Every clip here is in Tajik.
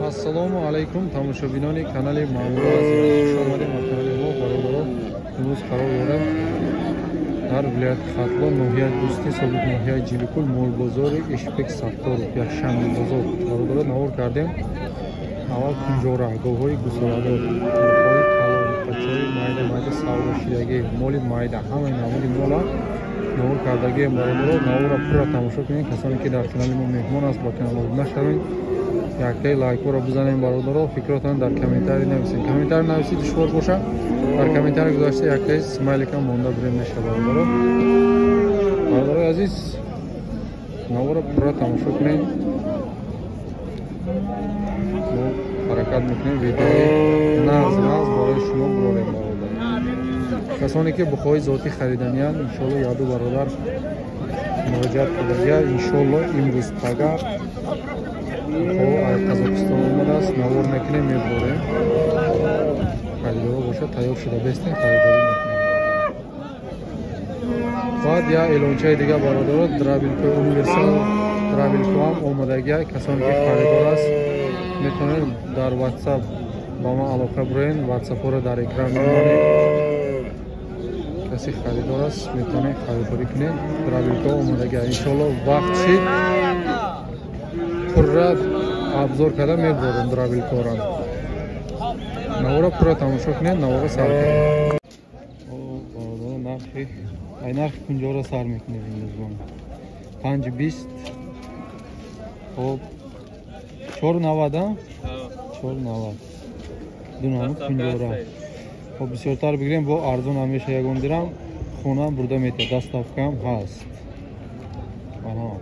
Ассалому алайкум тамошобинони канали Маъмур Азиз. Хуш омадед ба канали мо, бародарон. Имрӯз қарор дорем дар вилояти Хатлон, ноҳияи Дӯстӣ, собиқ ноҳияи Ҷиликул, молбозори Ишбек Сатторов, якшанбе бозор. Бародарон, навор кардем. Аввал кунҷора, говҳои гусоладор, мурғҳои калон, бачаҳои майда майда савдошидагӣ, моли майда, ҳамаи намуди мола навор кардагием, бародарон. Наворро пурра тамошо кунед. Касоне ки дар канали мо меҳмон аст, ба канал обуна шавед. Яктаи лайкҳоро бизанем, бародаро. Фикротон дар комментарий нависед. Комментарий нависед душвор боша, дар комментарий гузошта яктаи смайликам монда бирем меша, бародаро. Бародарои азиз, наворро пурра тамошо кунед. Мо ҳаракат мекунем видеои нағз нағз барои шумо бирорем, бародар. Касоне ки бухоҳои зотӣ хариданиянд, иншоалло яду бародар муроҷиат кардагия, иншоалло имрӯз пага Қазоқистон омадааст, навор мекунем, мебурем. Харидоро бошад, тайёр шуда бестем, харидорӣ мекунем. Баъд я эълончаи дига, бародаро, дробилкои универсал дробилкоам омадагия. Касоне ки харидор аст, метавонед дар WhatsApp ба ман алоқа бироен. WhatsApp-ҳоро дар экран мемонем. Касе харидор аст, метавонед харидорӣ кунед. Дробилко омадагия, иншоалло вақт шид пурра обзор карда мебурем дробилкора. Навора пурра тамошо кунед, навора сар кунед. Нархи ай нархи кунҷора сар мекунем имрӯз. 5,20, хоб 4,90, 4,90 ду намуд кунҷора. Хоб бисёртар бигирем, бо арзон ҳам меша, ягон дирам хонаам бурда метавад, доставкаам ҳаст. Марҳамат.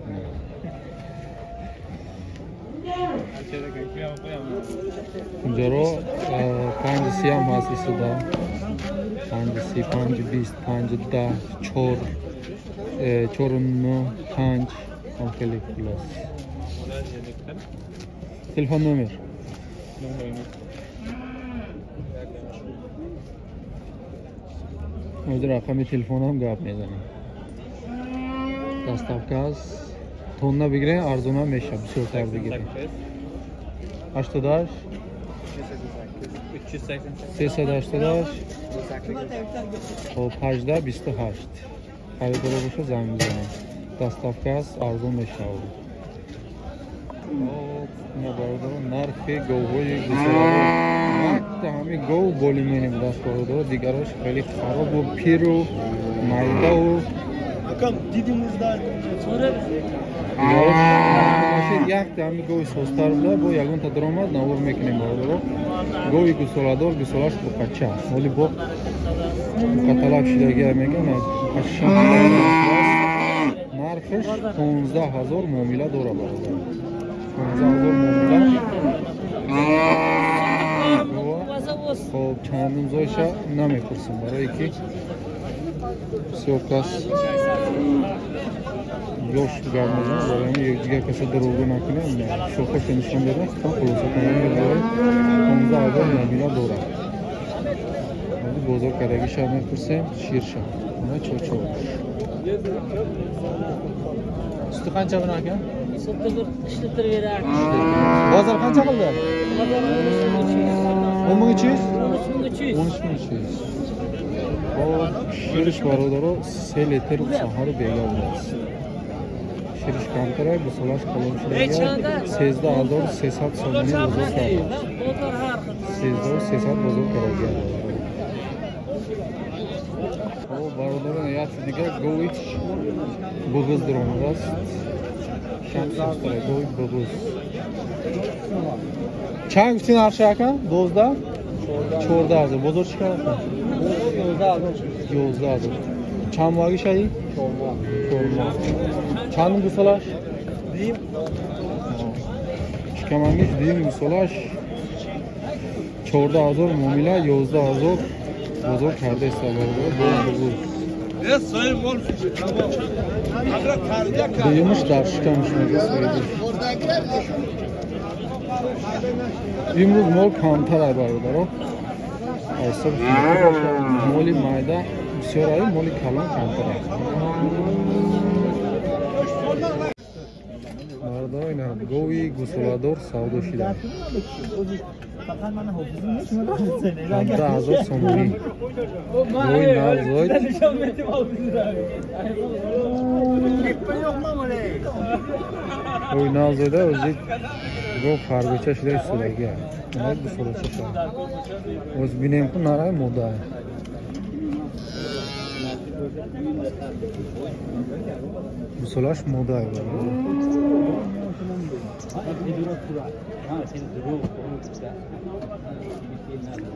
Кунҷоро 5,30 ҳам ҳаст исуда. 5,30, 5,20, 5,10, 4, 4,9, 5 ҳам хеле пул аст. Телефон номер? Ҳозир рақами телефонам гап мезанем. Доставка аст. Тонна бигирем, арзонам мешавад, бисёртар бигирем. 88 388 18 28. Харидоро боша, занг мезанем. Доставка аст, арзон мешавад. Бародаро, нархи говҳои гусоладор. Якта ҳами гов болимени будааст, бародаро, дигарош хеле харобу пиру майдаву. Якта ҳами гови созтар буда, бо ягонта даромад навор мекунем, бародаро. Гови гусоладор, гусолаш буқача, моли бо буқаталаб шидагия мегӯям, нархаш 15,000 муомила дора, бародаро. 15,000 муомила. Хоб чандум зоиша намепурсем, барое ки бисёр кас ёш гап мезанад, барои ҳамин якдигар каса дурӯғгӯ накунем. Шохаша нишон додем, хулоса кунем, мебарем. 15,000 муомила дорад. Бозор кардагиша мепурсем, ширша. Ина чор-чор. Суti qancha buni aka? Bozor qancha qildi? 10,300? 13,300. Хоб шириш, бародаро, 3 литр саҳару бега будааст. Шириш камтара, гусолаш калон шудага. 13,300 сомонӣ бозор кардааст. 13,300 бозор кардагия. Хоб бародарон, якти дигар гови буғуз даромадааст. Шамсостара гови буғуз. Чанд гуфти нархи ака? 12? 14,000. Бозор чӣ кард? 11,000. Чанд моҳаги шади? 4 моҳ. Чандум гусолаш? Шикамангиш дуюм гусолаш. 14,000 муомила, 11,000 бозор карда иста, бародар. Боз буғуз. Дуюмаш дар шикамаш мега соҳибаш. Имрӯз мол камтар ай, бародаро. Ҳисоби моли майда бисёр ай, моли калон камтар аст. Бародаро, ина гови гусоладор савдо шуда. 17,000 сомонӣ. Гови навзоид. Гови навзоида ози гов фарбеча шуда истодагия. Ина гусолача шуда. Оз бинем ку нарай мода. Гусолаш мода.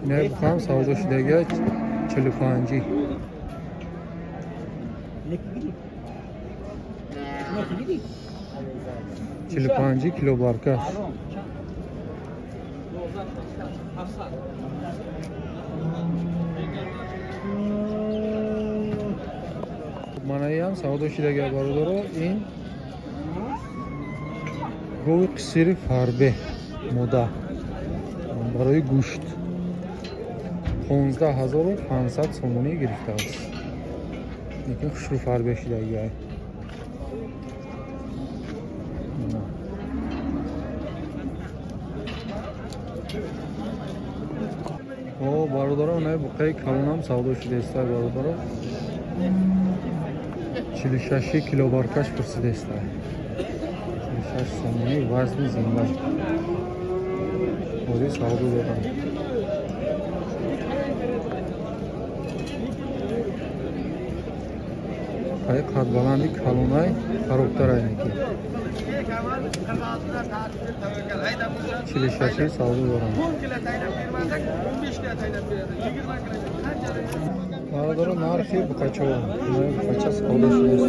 Ина бухам савдо шудагия 45. 45 кило баркаш. Манаиам савдо шудагия бародаро, ин гови қисири фарбе мода барои гӯшт 15,500 сомонӣ гирифтааст. Лекин хушрӯ фарбе шудагия. О, бародаро, на буқаи калонам савдо шудааст, бародаро. 46 кило баркаш пурсидааст. 46 сомонӣ вазни зинда. Ҳозир савдо дорам. Ай қадбаланди калонай харобтар айнаки. 46 савдо дорам. Бародаро, нархи буқачаҳо. Буқача савдо шудааст.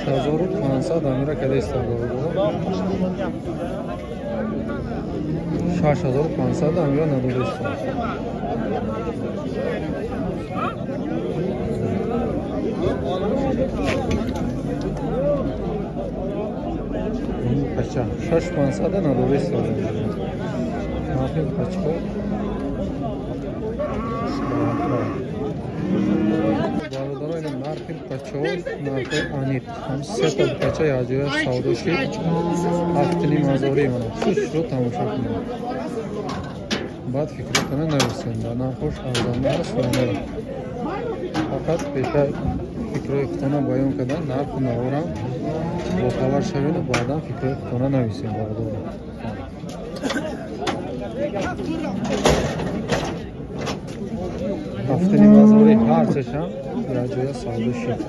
6500 амира кадест бародаро. 6500 амира надодааст. Буқача 6500 надодааст. Нархи буқачаҳо. Бародаро, ина нархи буқачаҳо нархи аниқ. Ҳам сета буқача якҷоя савдо шид. 7,5 ҳазорӣ мана. Хушрӯ тамошо кунед. Баъд фикротона нависем. Ба нархош арзонда аст ё не. Фақат пеша фикрҳои худтона баён кардан, нарху наворам бохабар шаведу баъдан фикрҳои худтона нависем, бародаро. 7,5 ҳазорӣ ҳарсешам якҷоя савдо шид.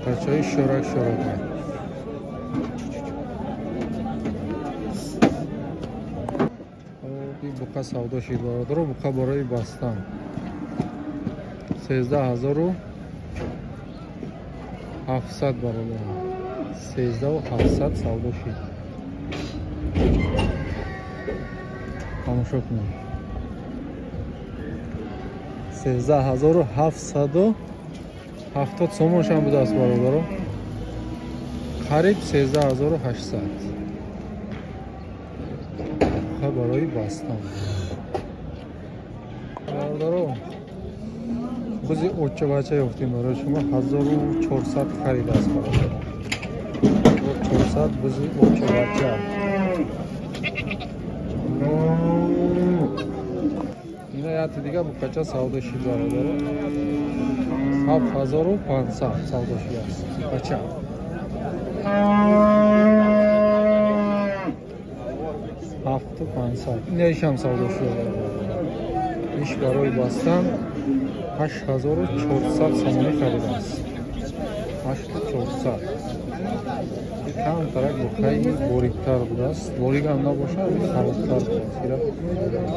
Бачаҳои шӯрак шӯрак. Буқа савдо шид, бародаро. Буқа барои бастан 13,700 бародаро. 13,700 савдо шид. Тамошо кунед. 13,770 сомоншам будааст, бародаро. Қариб 13,800. Буқа барои бастан. Бародаро, бузи оччабача ёфтем барои шумо. 1400 харидааст, бародаро. 1400 бузи оччабача. Ина яти дига буқача савдо шид, бародаро. 7500 савдо шудааст буқача. 7500. Ина ишам савдо шуда. Иш барои бастан 8400 сомонӣ харидааст. 8400. Камтарак буқаи бориктар будааст. Борик ҳам набошад, харобтар будааст. Ира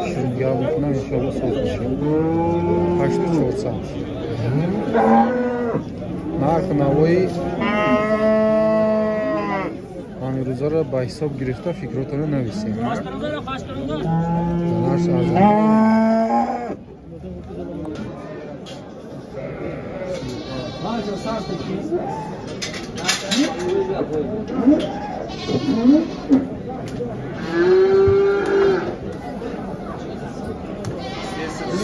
ширингар мекунам, иншоалло соз мешавад. 8400. Нархи навои ҳамирӯзаро ба ҳисоб гирифта фикротонро нависем. Нарх арзон.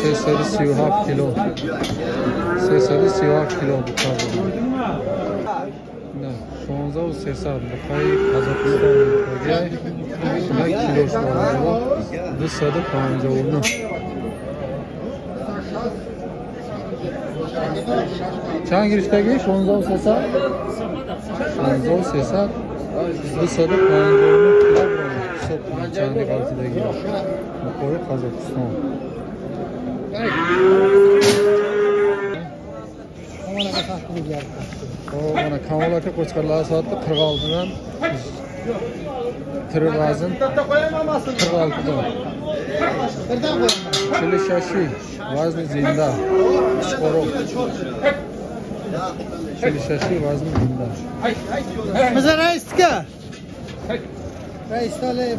337 кило. 337 кило буқа буд. На 16300 буқаи Қазоқистон буқагай. Як килош бародаро 259. Чанд гирифтагӣ? 16300. 16300 259 кило ҳисоб кунед чанди ғалтидагӣ. Буқои Қазоқистон. Mana Kamol aka qo'chqorlarni sotdi 46 dan. Tirik vazn 46 dan. 46 vazni zinda. Qo'chqorov. 46 vazni zinda. Biza raisga. Rais talab.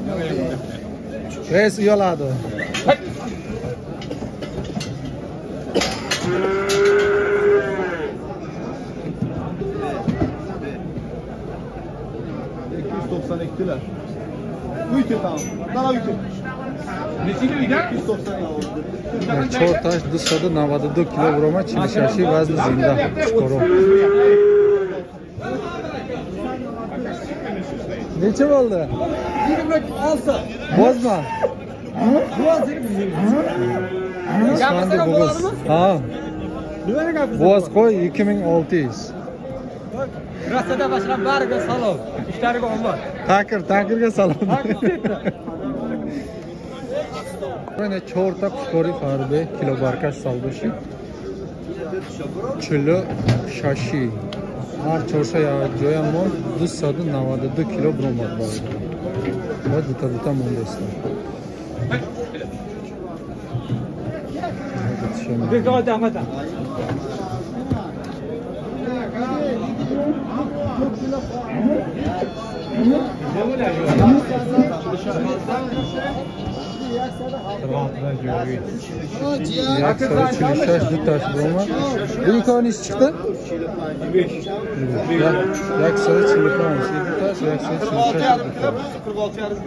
Rais uyaladi. Ektiler. Uyki tamam. Dala uyki. Nechili uyda? 190. Чорташ 292 килограмма 46 вазни зинда. Qo'chqorov. Necha bo'ldi? 26. Bozma. Gapirsak bo'ladimi? Ha. Nimani gapirsak? Bo'z qo'y 2600. Rossiyada boshlab bariga salom. Ishlariga omad. Takir, takirga salom. Mana 4ta qushqori farbe kilo barkash savdoshi. 46. Har чорша joyam mol 292 kilo bromad bor. Va duta-duta mondasida. Як 46 dutash bromad. Bu ikoni chiqdi? 145 dutash, 146 dutash.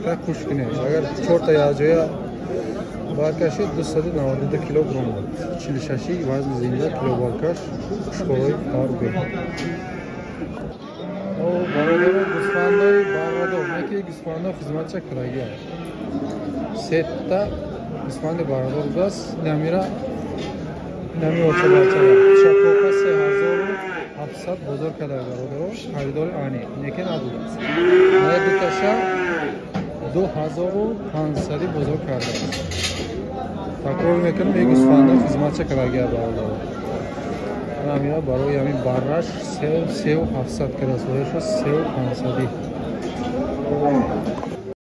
Так xushkina. Agar 4ta joya barkashi 292 kilo bromad. 46 vazni zinda kilo barkash qo'shqoroy farbe. O бародаро гӯсфандои баррадор, яке гӯсфандо хизматча кираги. Сетта гӯсфанди баррадор будааст. Намира нами оча барча. Шапока 3700 бозор карда бародаро, харидори ани. Неке набудааст. Мая дуташа 2500 бозор кардааст. Такрор мекунам, ин гӯсфандо хизматча кираги бародаро. Намира барои ҳамин барраш 3700 кардааст, барояш 3500.